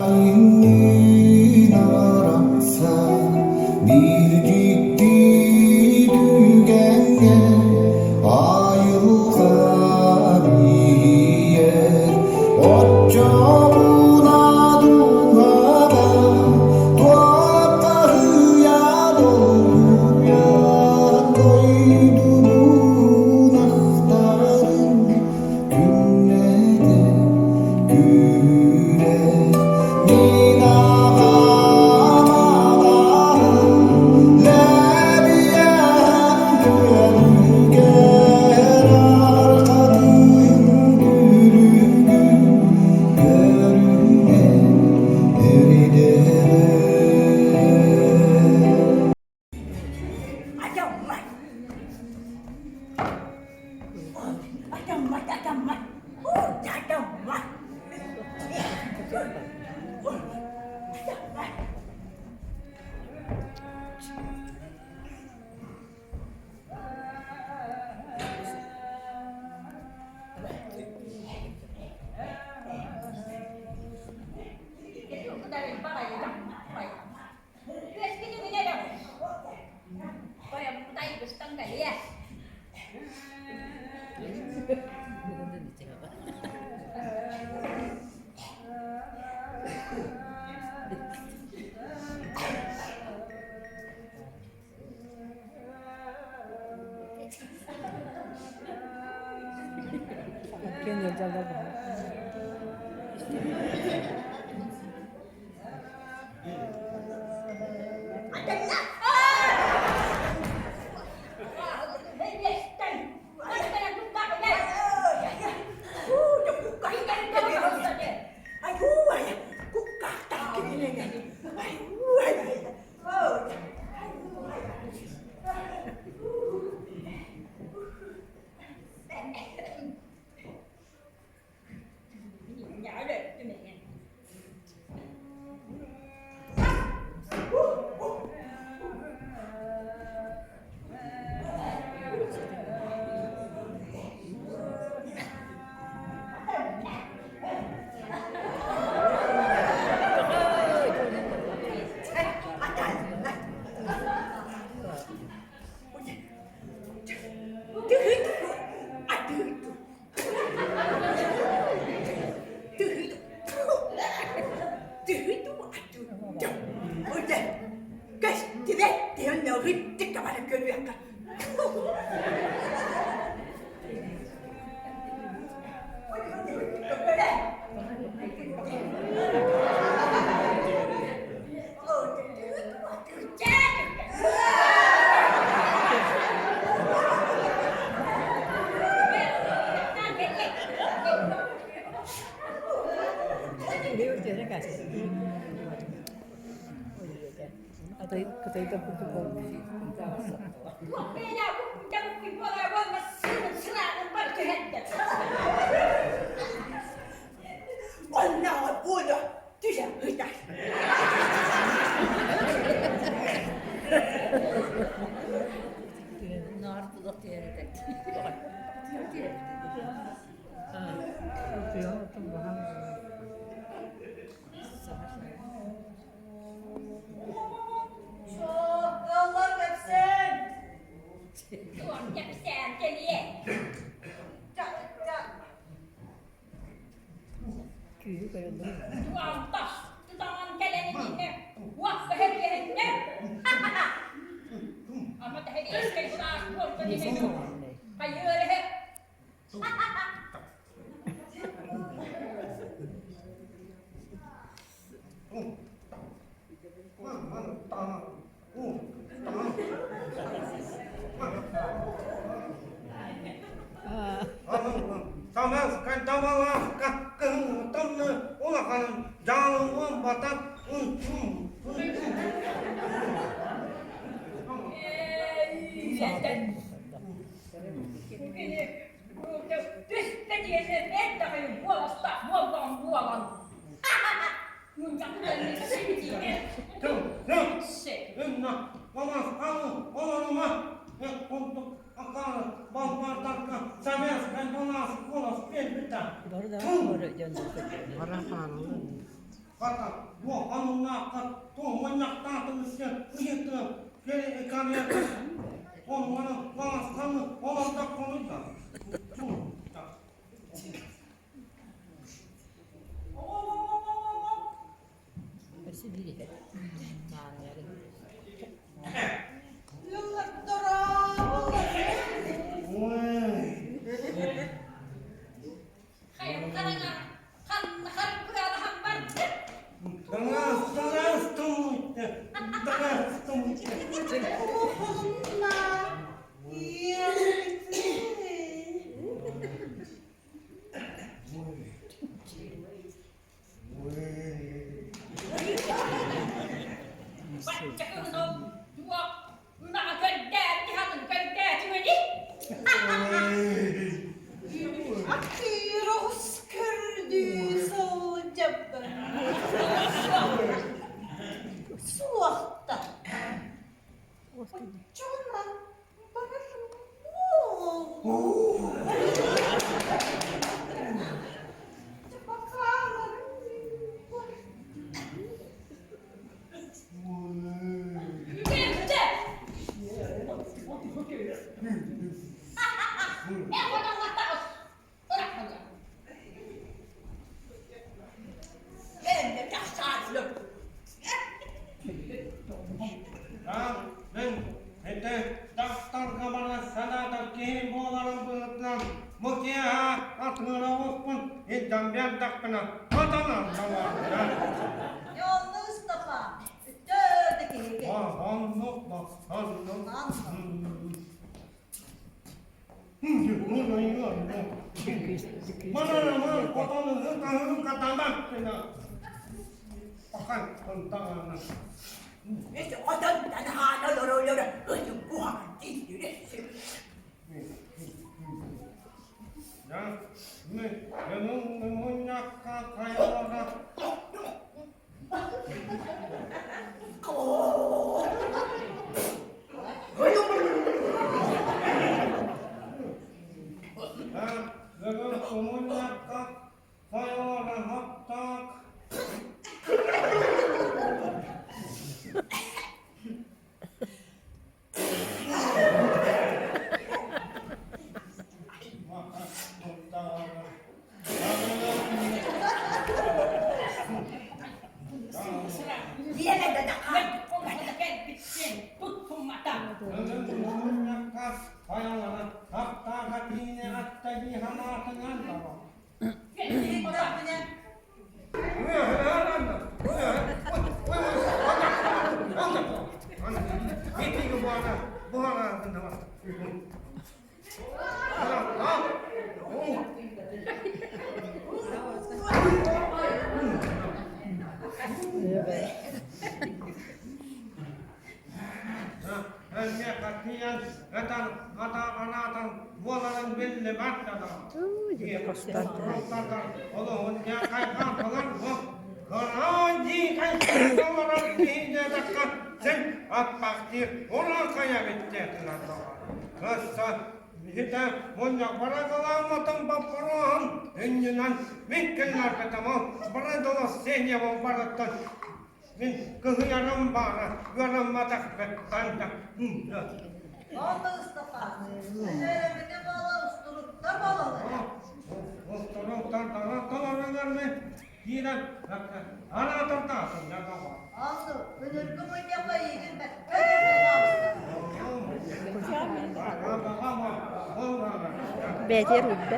Айымньын арахсан биир дьикти түгэҥҥэ айылҕа иһийэр оччоҕуна дууһаҕа туоххаһыйа долгуйан дойдубун ахтарын күннэтэ күүрэр мин аҕам лэбийэм күөлүгэр арҕадыын күлүгүн көрүнэн эридэрэ. Атаммат. Атаммат, атаммат. Атаммат. Атаммат. Иккиэн ыалдьаллар баҕар. Кытайдар курдук буолбут. Оннооҕор буола түһэ сытар. Чоккалар кэпсээн! Кэпсээн кэлиэ. Күүһү көрөллөр. Туантас тутаҥан кэлэн итиннэ уопса хэриэһиннэ. Ама тэһэриэскэй былаас буолта динэ хайыар эһэ. Кини түстэ диэни эрдэҕин буоластаах буоллаҕым буолан. Атыырос көрдүү сылдьабын. Суохта. Оччоҕуна барарым буолуо. Бэйэтигэр уурда.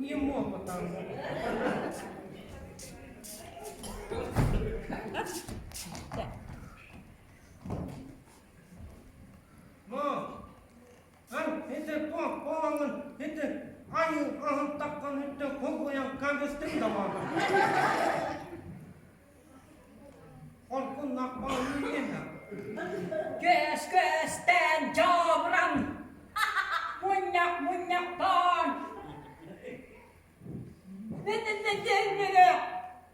Ньим буолбатаҕым. Ма, эн ити туох ити айыы аһын таххан ити холбуйан кэбистиҥ даҕаны. Хоргуннаах баҕайы Көс көстөн дьообуран, мунньах мунньахтаан,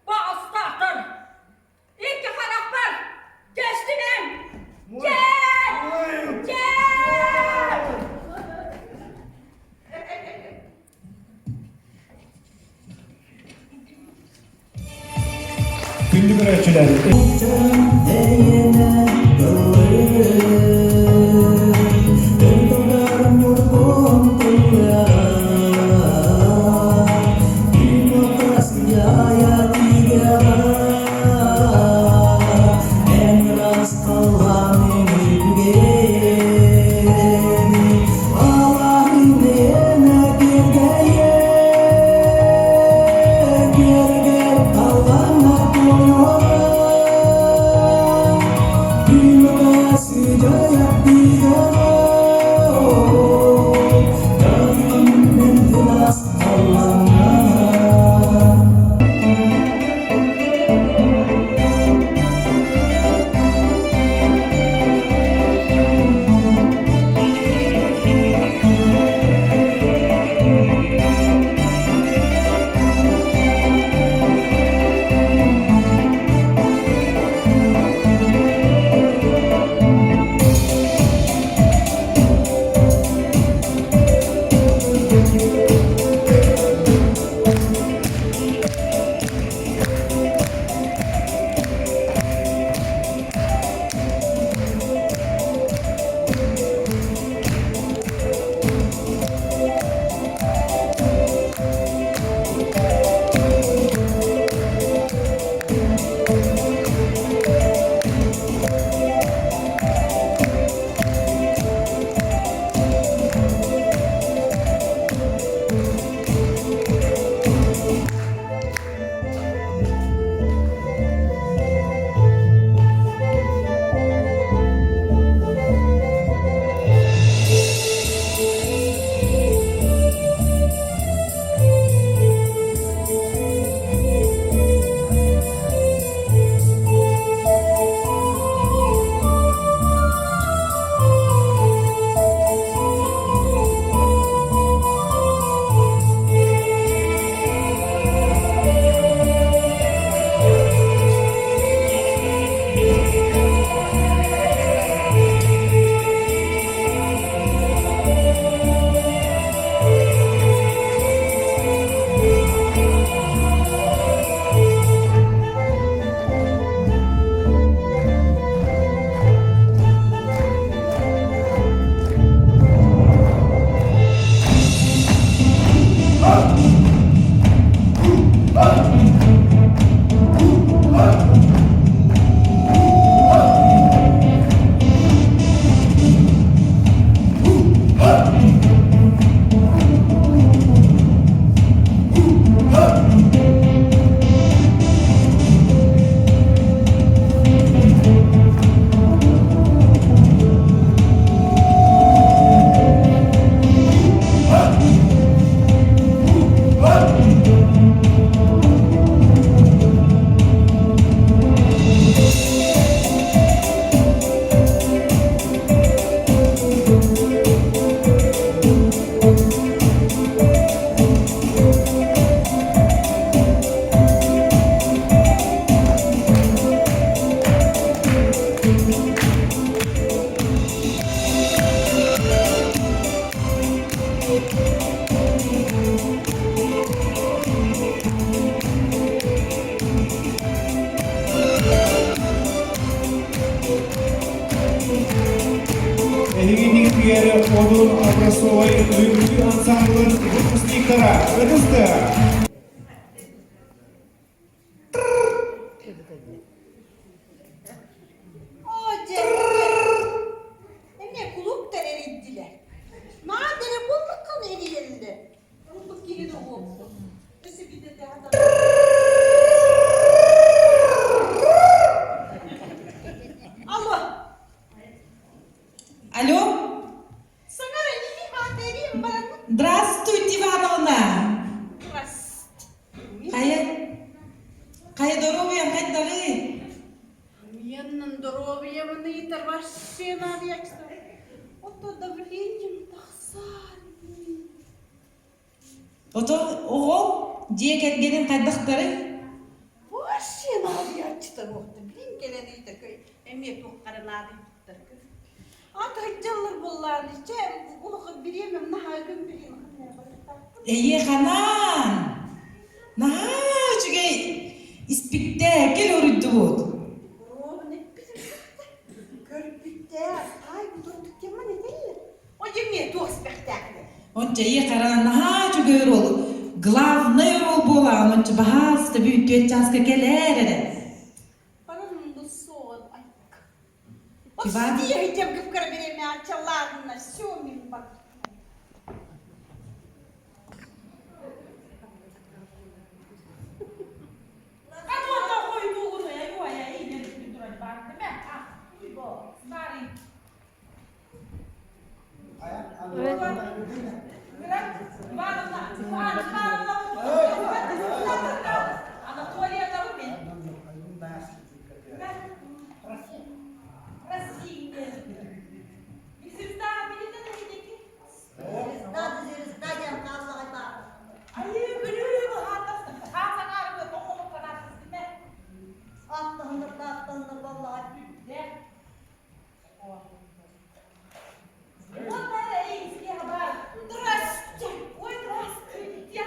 Баҕастаахтар икки харахпар көстүмэҥ! Дьэ! Дьэ! Күндү көрөөччүлэр! Эһигини Пьере Одун образцовай үҥкүү ансамблын выпускниктара ытыста! Оо, дьэ, эмиэ кулууптар эрийдилэр. Наада эрэ буоллаххына эрийэллэр. киһи доҕуоппут. Өссө биирдэ Алло! Алло! Саҥара нии баран. Здравствуйте, Ивановна! Здравствуйте. Хайа? Хайа здоровьем, хайдары? Менин здоровьем ыйытар вообще надо Ото давлением тахсар. Ото оҕо дьиэ кэргэнин хайдахтары? Вообще надо Блин, кэлэн ыйытар эмиэ туоххара наадыйбыттар. Ат дьаллар буоллаан, чэ, улахан бириэмэм наһаа күн билин Эйиэ ханаан! Наһаа үчүгэй испиктээкил уруйдубут. Ровно көрбүттэр, ай, бу кемман этеллер. О, эмиэ туох спектакль. Онча ийэ хараан наһаа үчүгэй роль. Главный роль буолаҕын онча баһаас бүтүөт чааска кэлээр эрэ. Баран сон айк. Иван? Ладно, все, мин бар. Здрасте. Ой, здравствуйте.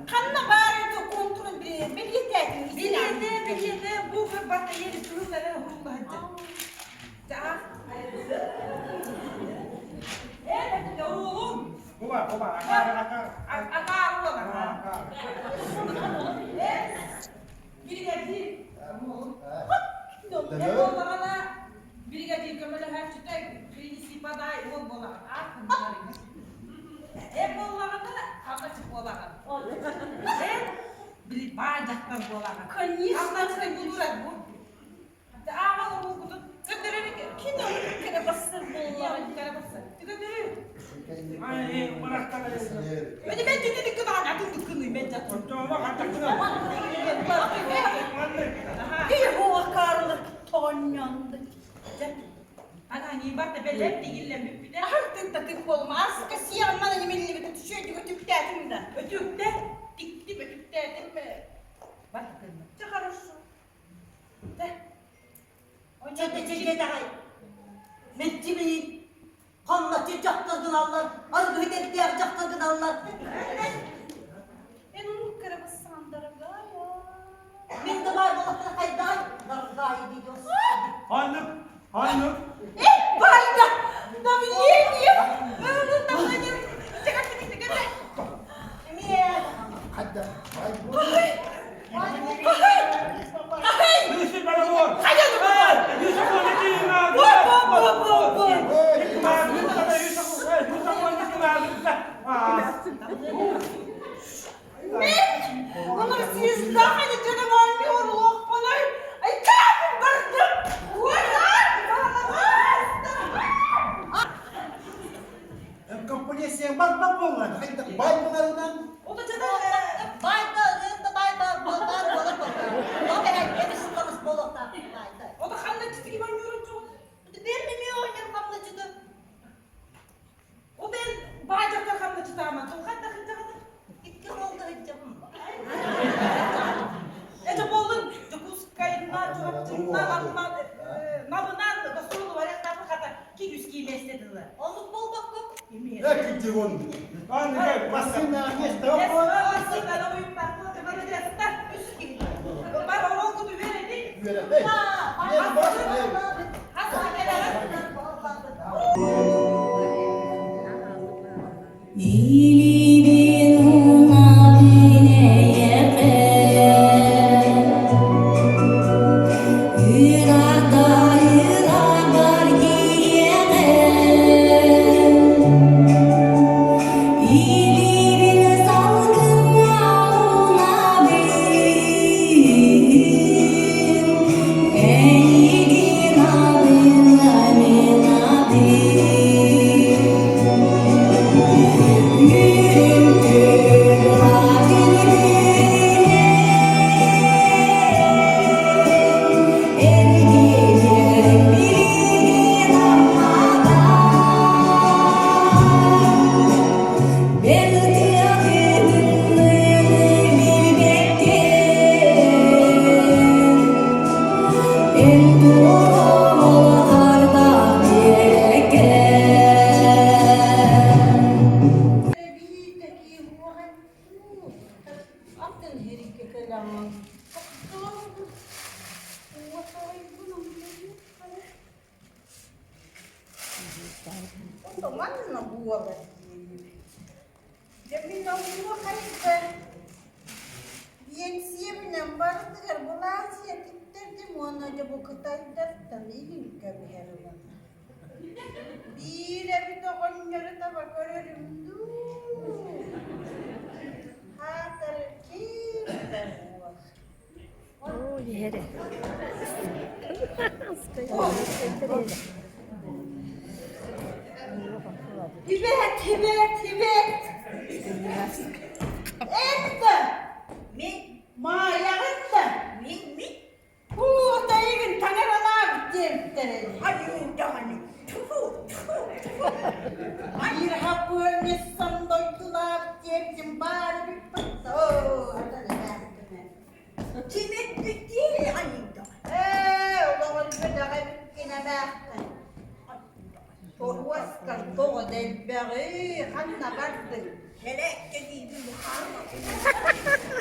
Ханна баар контурун билиэтэ Билиэтэ, билиэтэ, бу батарея туруктары хуллаһыджа. Таах. Э, оҕолум. Буба, буба, акаар, акаар. Акаар буолар. Э, бригадир. Э, буоллаҕына, бригадир көмөлөһөөччүтэ принеси подай ол буолаҕын. Э, буоллаҕына, хамначык буолаҕын. Э, били баай дьахтар буолаҕын. Конечно. Хамначык булурар бу. Ааҕал оҕолгутун көтөрөр Кино кere бассыр буоллаҕын. кere бассыр. Көтөрөр. Ай, барахтан Мені мен дедini кынаан атын кыны мен жат. Онтома хаттакына. Ие карлык тонньонду. Ана не бар да белеп дигилле бүппүдэ. Артын татык болма. Аска сияммана немелли бит түшөдү өтүктәтим да. Өтүктэ тиктип өтүктәтим. Бар кыны. Це хорошо. Да. Чөтө дагай. Меттими хамначы жактыргын аргы дердер жактыргын аллар. Эн onu kere bassan дорогая. Мен де бар болақтан қайдай, дорогая видеос. Аннык, аннык. Э, байда! Давление! Давление! Тига, тига, тига. Хадда. Юсуп барабор. Юсуп Бу бу бу бу. Мен! Onu siz daha da canım almıyor lokmalar. Ay kafim bardım. Компания бар бар болған. Хайда бай боларынан. О да жана Байда, ында байда, бар болақ болақ. Бабай, эми сылқамыз болақ байда. О да ханна читиги бар жок. Бермеме ойнар хамначыды. О мен бай жактар ханна читама. Тулган да хынжагы. Икки холды хыджам. Это болдун Жокускайна, Чурапчына, Набынан, Гастролу варяктары хата кигүс кийместедилер. Онук болбак көп. Эме. Э, китигон. Аннык, Машина место. Манна буолар диир. Дьэ мин онуоха биэнсийэбинэн барытыгар былаасыйа тиктэрдим уонна дьэ бу кытайдартан илин кэбиһэр ылан. Биир эбит оҕонньору таба көрөрүм дуу. Хаатар ким да суох. Оо, иһэрэ. Тибет, Тибет, Тибет! Это Мин, Маайаҕын да мин, мин, Куутайыгын таҥаралаабыт диэбиттэрэ айыы даҕаны, тьфу, тьфу, тьфу. Биир хаппыанньыссам дойдулаах диэбитим баар эбиппин. Оо, Ким эппит айыы даҕаны. Ээ, олоҕун бөдөҕө эбиккин эмээххин. Торуоскар тоҕо да элбэҕий, ханна бардыҥ? Сэлээккэ диибин хаалбаппын.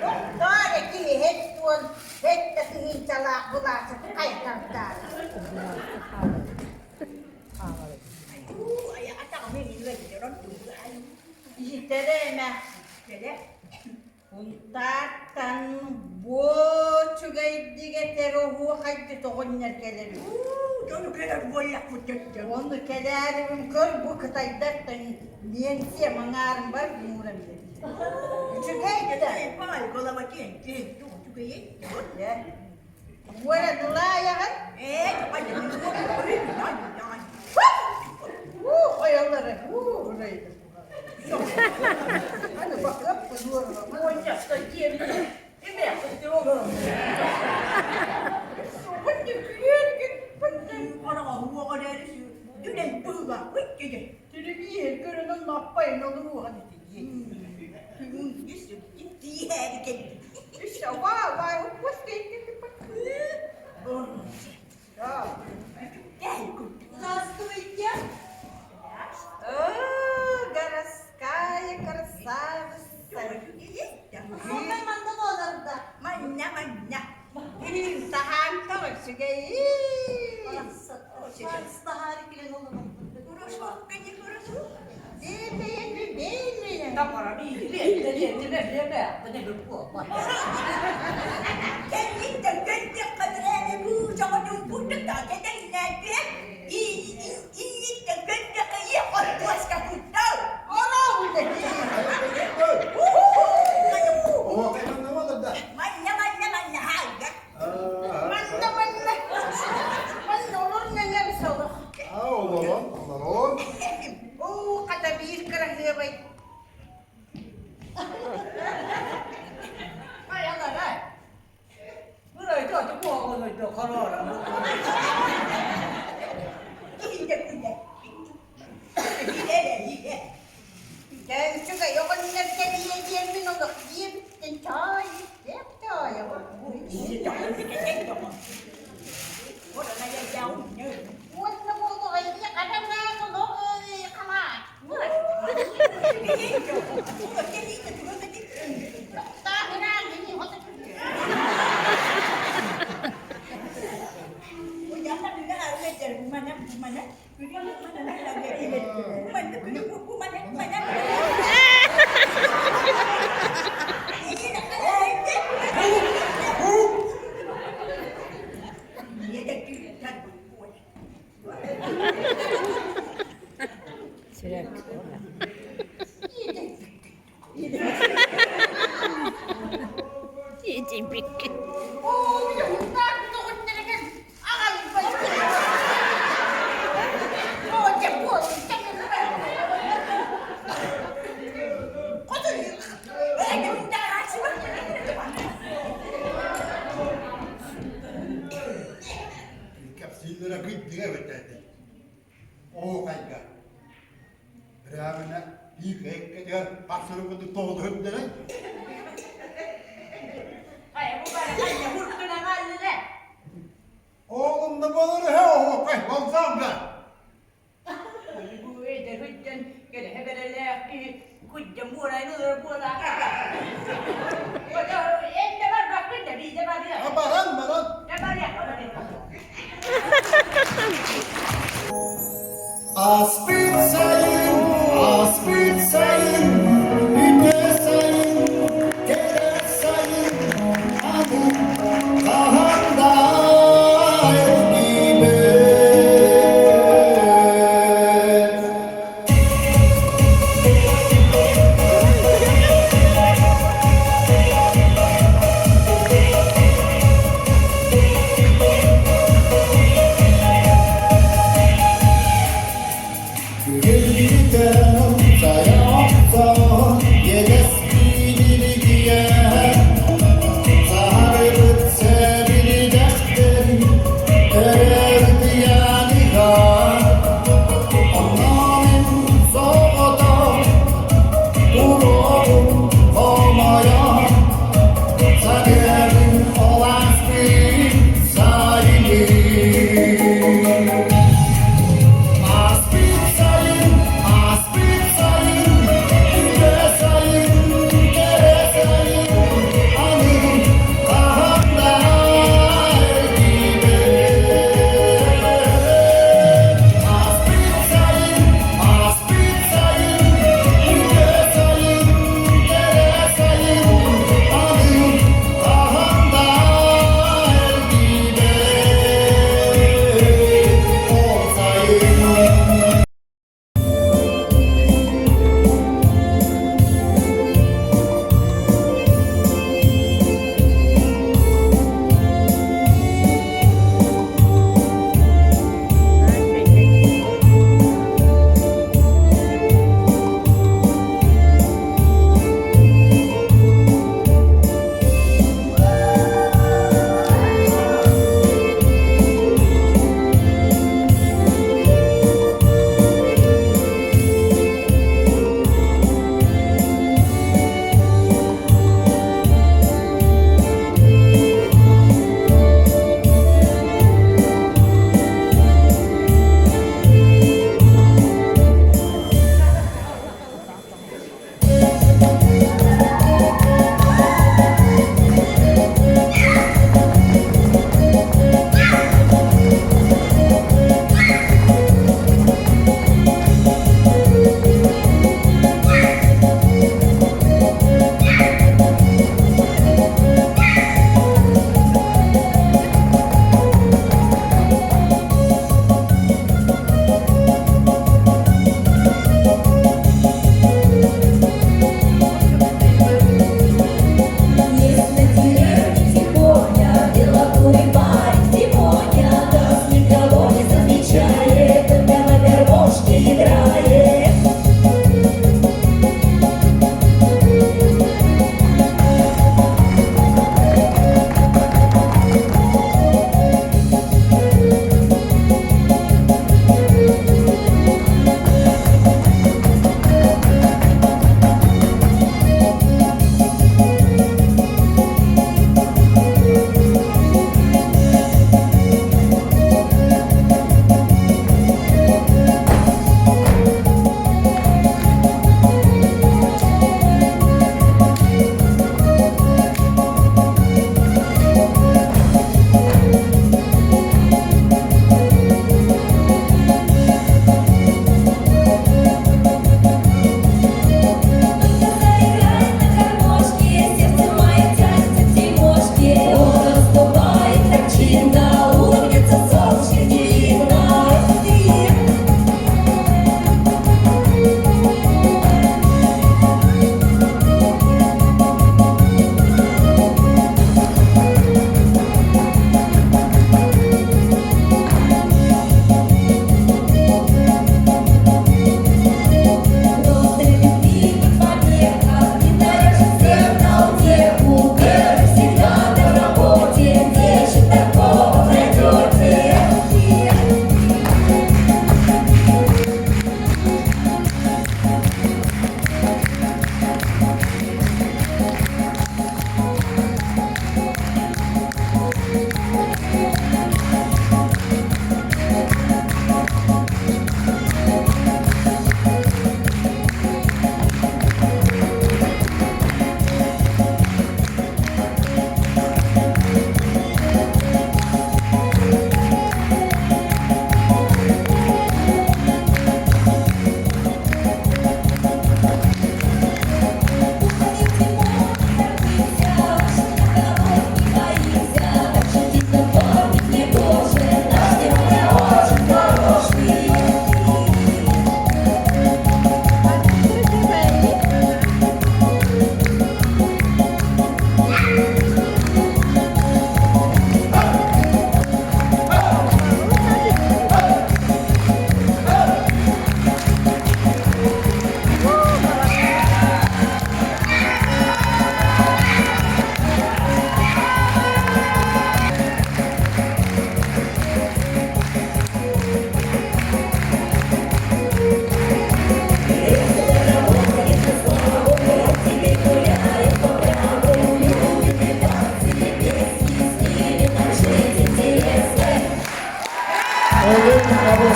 Тохтоо эрэ киһи һэт туон, һэт да тыһыынчалаах былаачаты хайатардаара. Уу, атаҕым эмиэ ыалдьар, Иһитэрэ эмээхсин. Сэлэ. Унтаартан буочугайдык этэр оһуохайдыт оҕонньор кэлэр үһү. Уу, ону кэлэр буоллахпыт дьэ. Ону кэлээрибин көр бу кытайдартан биэнсийэ маҥаарын бар мууран биэрдэ. Үчүгэй да. Баай голова киэн үчүгэй. Дьэ. Уора дылаайаҕын? Ээ, Уу, ойоллоро, уу, урайда. Аны бакыап уорла. Телевизор көрөн лаппайын олоруоҕун Здравствуйте! О, городская красавица! Манна, манна. Таһаанта үчүгэй. Манна манна манна олор нэлэр солох. Олорон, олорон. Оо, хата биир кыраһыабай. Хайалара. Дьэ, үчүгэй оҕонньор кэлиэ диэммин олох диэбиттэн чаай истиэх чаайаҕа. Уонна буолуоҕай хараҥаан олох халаат. Тааһыраан ини хоту Сүрэх. Кэпсииллэрэ кыйдыга эбэтэ. Оһуохайга. Бирээбинэ биир кэккэтигэр тахсырбыты тоҕуһуттэрэй. Оҕунна болор үһэ оһуохай болсаамга.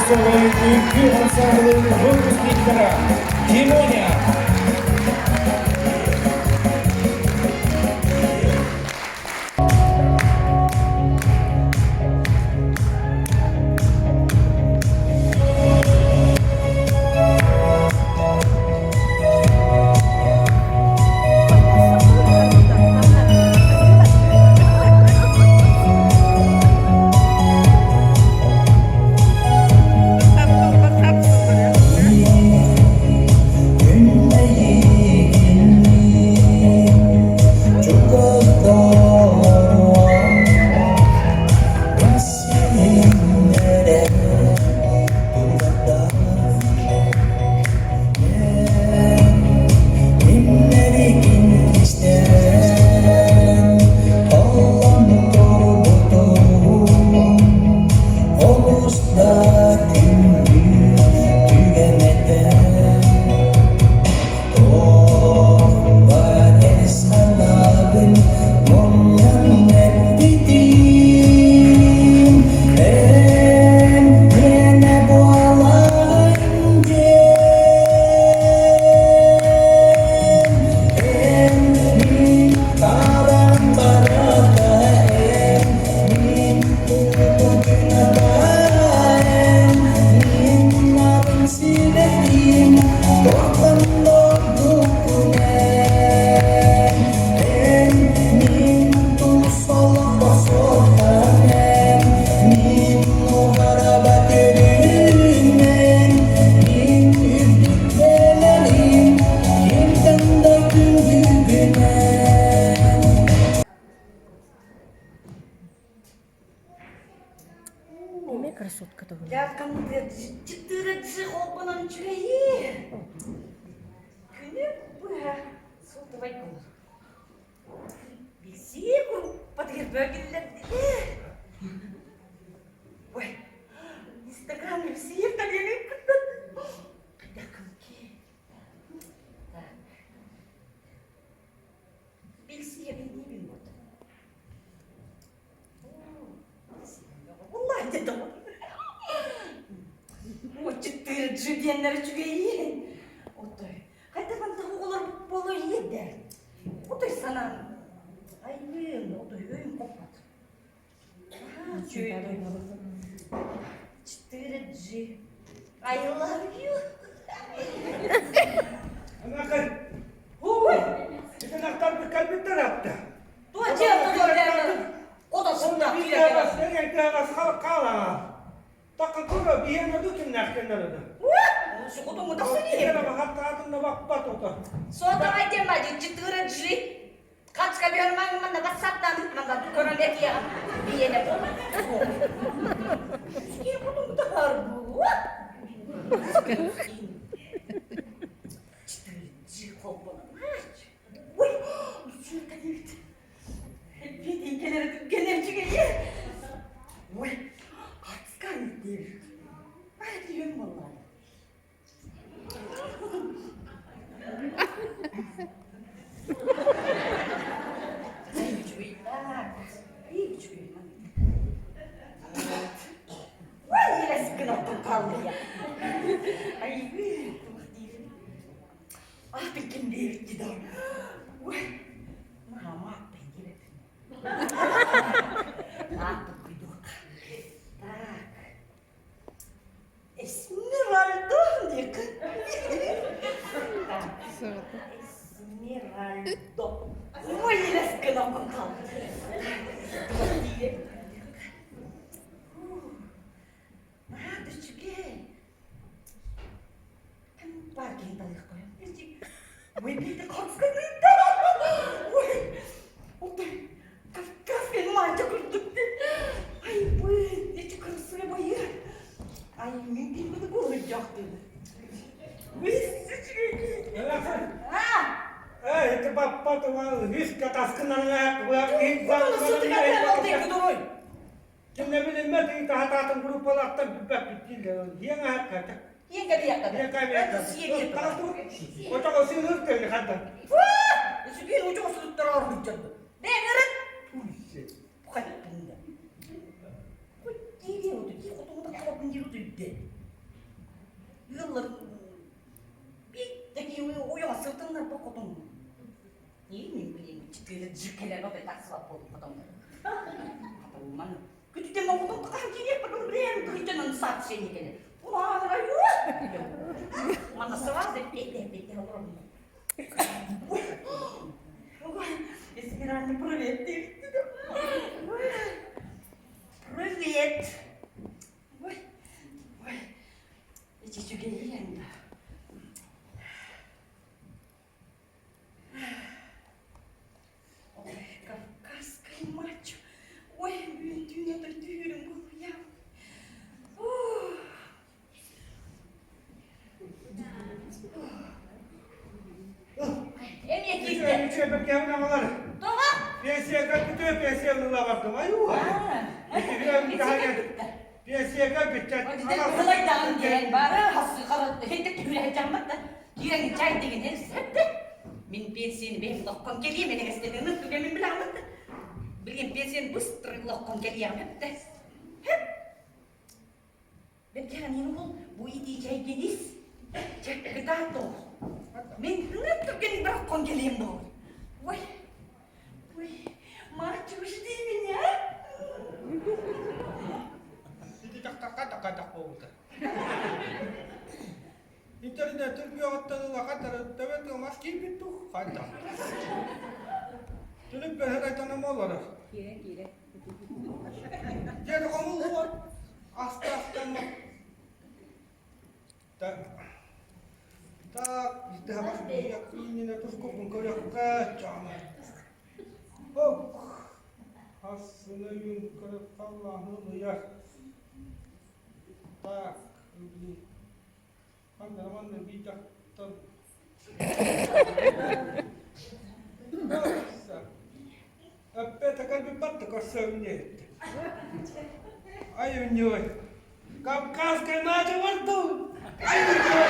образцовай үҥкүү ансамблын выпускниктара Тимоня. Эмиэ красотка туһунан. Чыттыыры холбонон үчүгэйи. Күнү быһа сотовай буолар. Билсии куруппатыгар бөгүллэрдилэр. Ой, Инстаграм билсиир талиэлин кыттан. Так. Билсиэбин диибин вот. Муччуттыырдьы диэннэр үчүгэйиин. Отой, хайдах мантах оҕолор буолуо иэдэ. Отой санаан. Айбыын, отой өйүм хоппот. Үчүгэй. Четыре G. I love you. Анакай. Ой! Итинахтар кэлбиттэр атта. Ой, Ой, артыскан диэбит. Диэн буоллаҕа. Аты ким диэбит дии Ой, мама аттан диэбит. Ааппыт куйдук. Так. Эсмеральда диэк. Так. Эсмеральдо. Ой, елес гынан қалды. Надо үчүгэй. Бар киһи талыах Ой, биирдэ Ой, отой Кавказскай мальчик курдук. Ай, бый, эти красивые. Ай, мен билбedi көрүлдьахтын. Э, это папа Кимне билинмет таһатаатын группалартан билбэппит дииллэр. Иэҥ аһакката. Отоҕо сыылыр кэлли ханна. Үчүгэй учугу суруттар оргуйдьорду. Бэҥэрин. Хайппында. Кутти оту ти хотугу да калапын дир үдде. Четыре джикелер опять тахсыбат буолдум потом. Хатылман. Күтүтэн оҕолон хаһан киириэх потом время тыһыынчанан сообщение кэлэр. Манна сразу петя олороммун. Эсмеральда, привет. Привет. Ой, ой, эти үчүгэйиэн да. Ой, кавказскай мачо. Ой, түүн отой түүрүм буолуйам. Эмиэ киирдэ. Үчүгэй аҕалар. Тоҕо? Пенсияга бүтүө пенсия ылла бардым. Аюу. Пенсияга бүтчэт. Кылайдаҕын диэн бары хасыхар хейте түһүрэ да киирэн чай деген септе. Мин пенсияны бэйэм лохкон кэлиэм энэгестенин түгэмин билэҕин да. Билген пенсияны быстро лохкон кэлиэҕим эпте. Хеп. Бэргэһэниин уол бу итии чэйгинис. Чэ, кытаат тоҕус. Мин ынырык түргэн быраххон кэлиэм буолур. Ой, ой, мальчик, жди меня. Ити тахтахха буолбута. Интернет түргүөҕүттэн ыла хатары төбө тыамас киирбит тух хайдах. Түлүк бэһэр айтанам олорор. Киирэн киирэн. Дьэ хомуллуор аста-астанна. Так, так, иннинэ тускуппун көрүөххэ чаана. Ок, хассына юн көрө халлааны ыйар. Так, блин. Ханна манна биитахтан. Опять кальбипатта көрсөмнет. Ай у него. Кавказская мать во рту. Ай у него.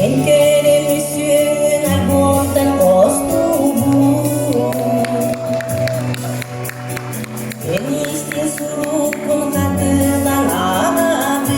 Эн кэрэ мүсүөҥүн арбуонтан хостуубун Эн истин суруккун хатылан ааҕабын.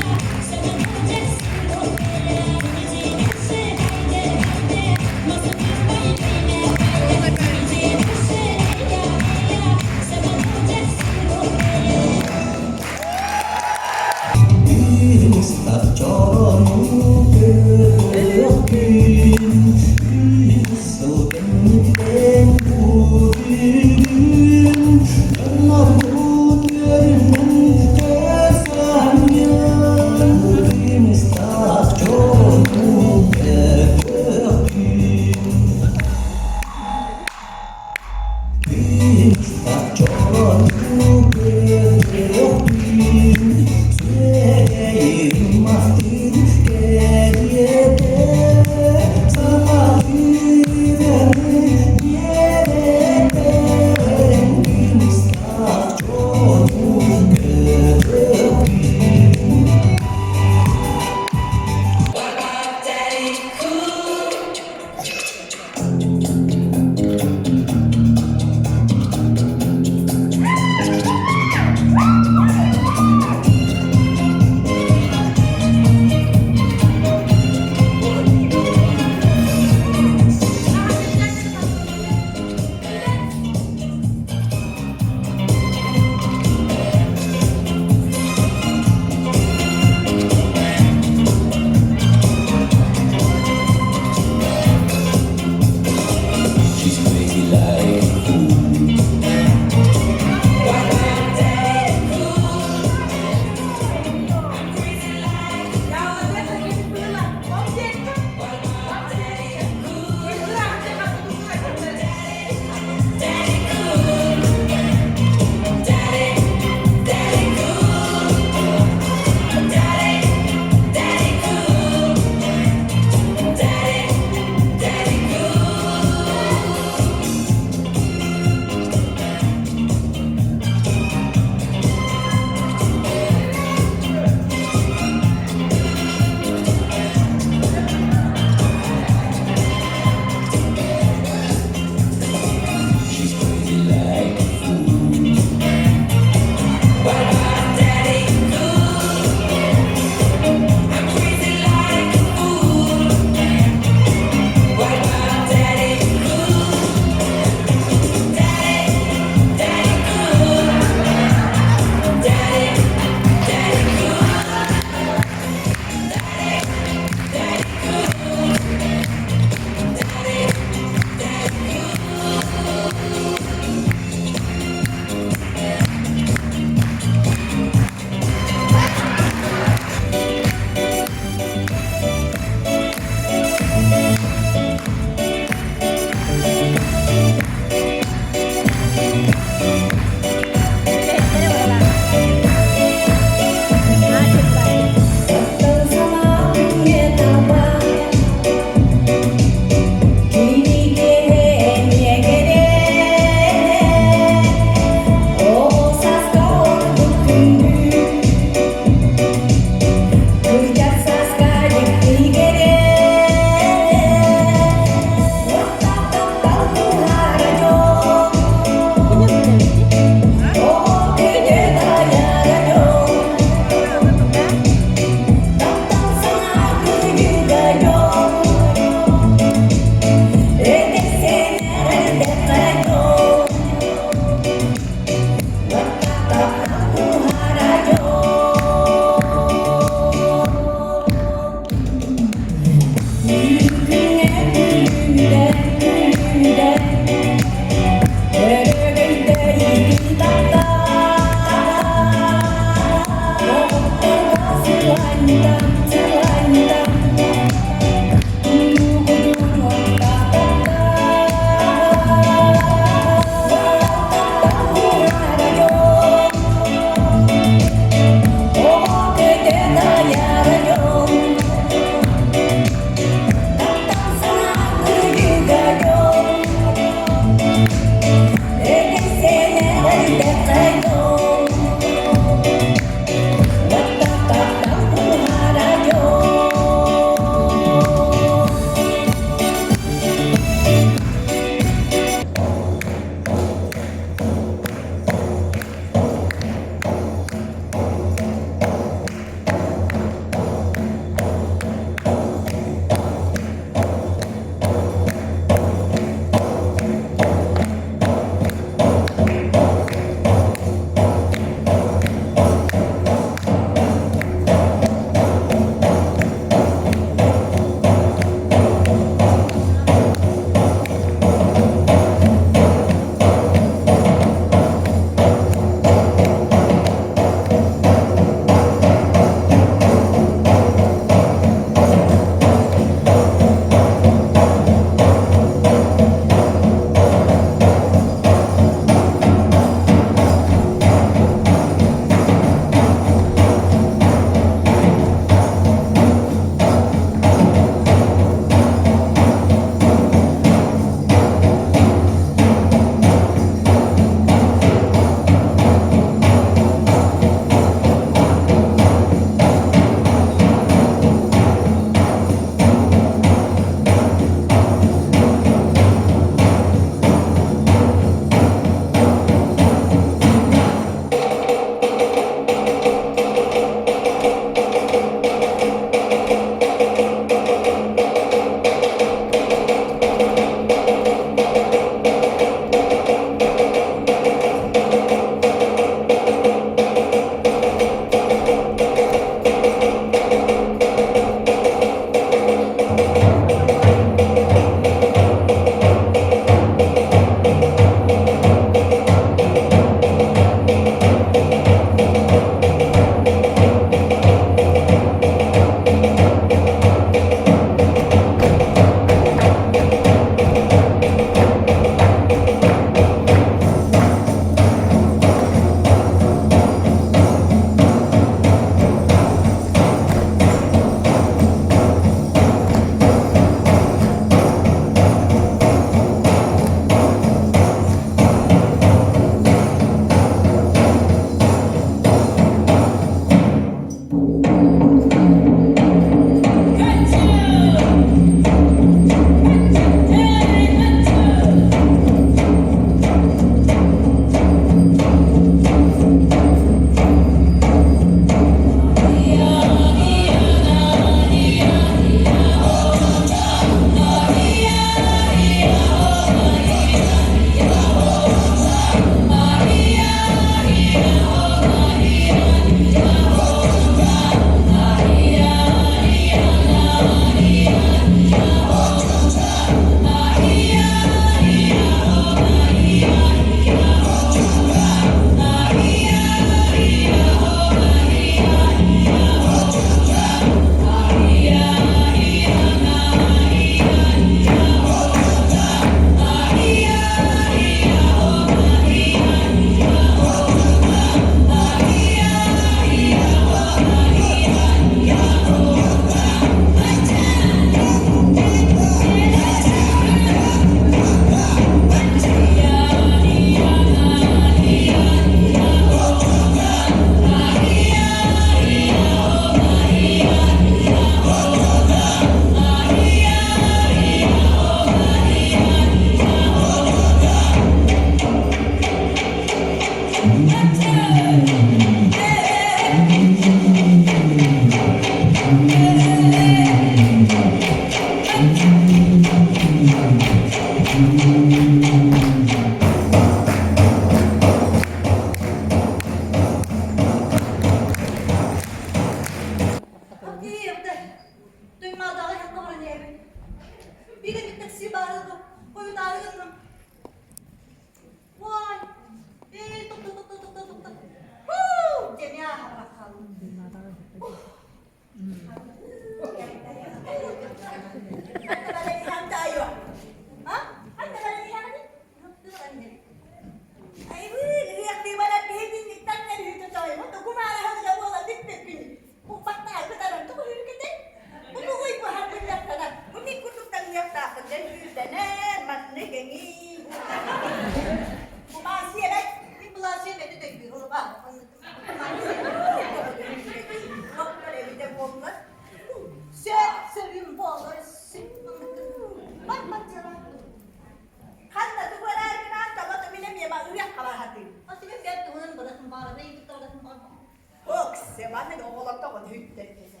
Тоҕо үттэр кэлэ.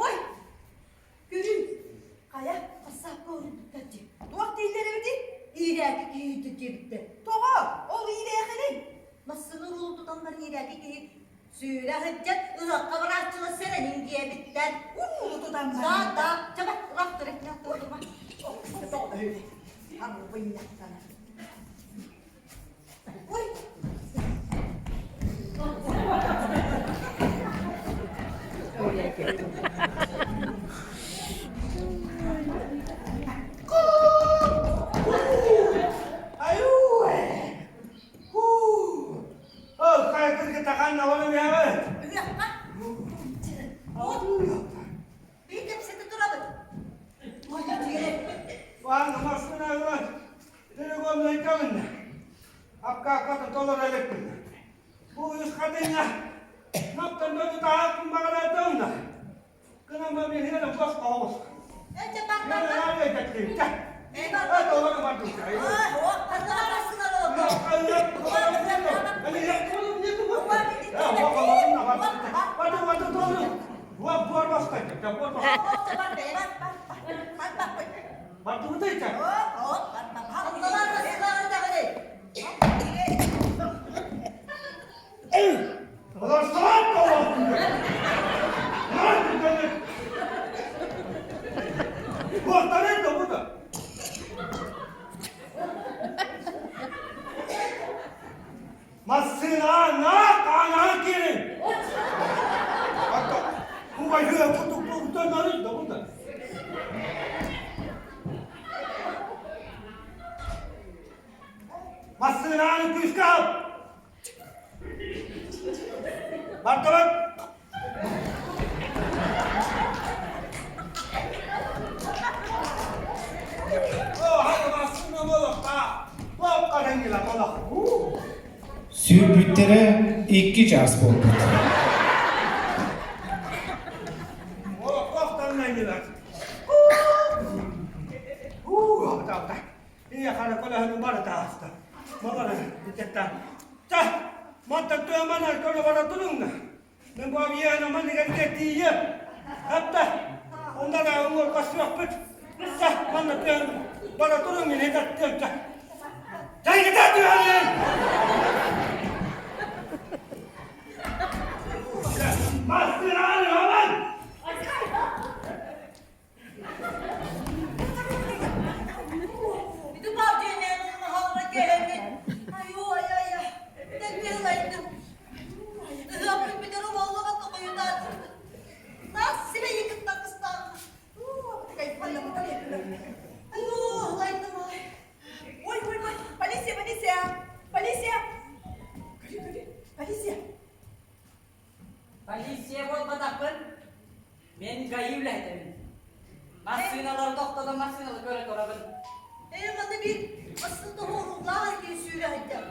Ой, күрүн, хайа, хассаакка уруйбуттар дии. Туох дииллэр эбитий? Иирээки киһи диэбиттэр. Тоҕо? Ол иирээхиний? Массыына уруулу тутан баран иирээки киһи сүүрэ сылдьан ыһыахха барааччылар сэрэниҥ диэбиттэр. Уруулу тутан Да, баран. да, чаба, ылах турар, турума. Тоҕо Арбынньахтана. Ой! Ыһыахха. Биир кэпсэтэ турабыт. Эчэ бар бар бар. Массыына киирин! Массыынаны күүскэ ал! Бардыбыт! Сүүрбүттэрэ 2 чаас буолбут. Ой, ой, ой, полиция, полиция, полиция! Гори, гори, полиция! Полиция буолбатахпын. Мен ГАИ үлэһитэбин. Массыыналары тохтотон массыыналы көрө турабын. Ээ, маны биир массыына тоһууруллаах киһи сүүрэ сылдьар.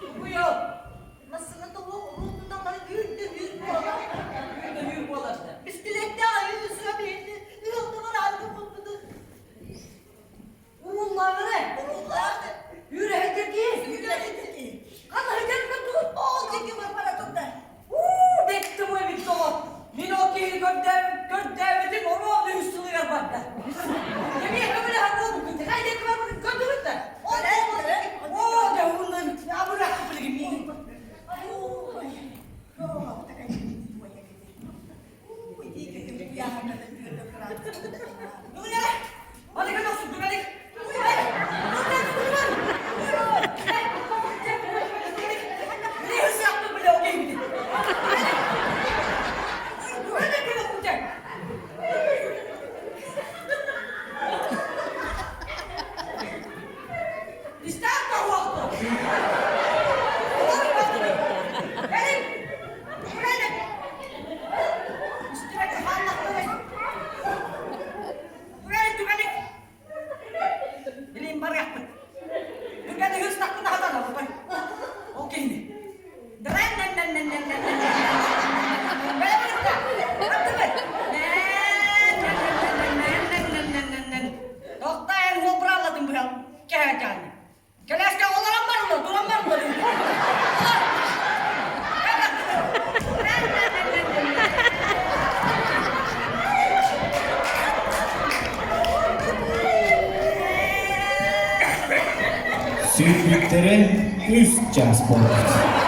Тугуйо? Массыына тоһууруллан бары үүр да үүр буолар. Үүр да үүр буолар. Бистилеттээх айыы үсүө биһинни ыалтыбар аалга булбутун. Урууллааҕыра. Урууллаах. Үүр эһэтэр киһи. Үүр эһэтэр киһи. Хана эһэтэр кутуу. Ол диэки барбара турда. Уу, бэттэ бу эбит тоҕо. Мин ол киһини көрдөөбүтүм оруол үһүс сылыгар барда. Эмиэ көмөлөһөр буолбуккун. Хайда барбытын көрдүгүт да? Оо, дьэ, ууннан абырахпын билигин миигин. Сүүрбүттэрэ үс чаас буолбут.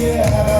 Yeah.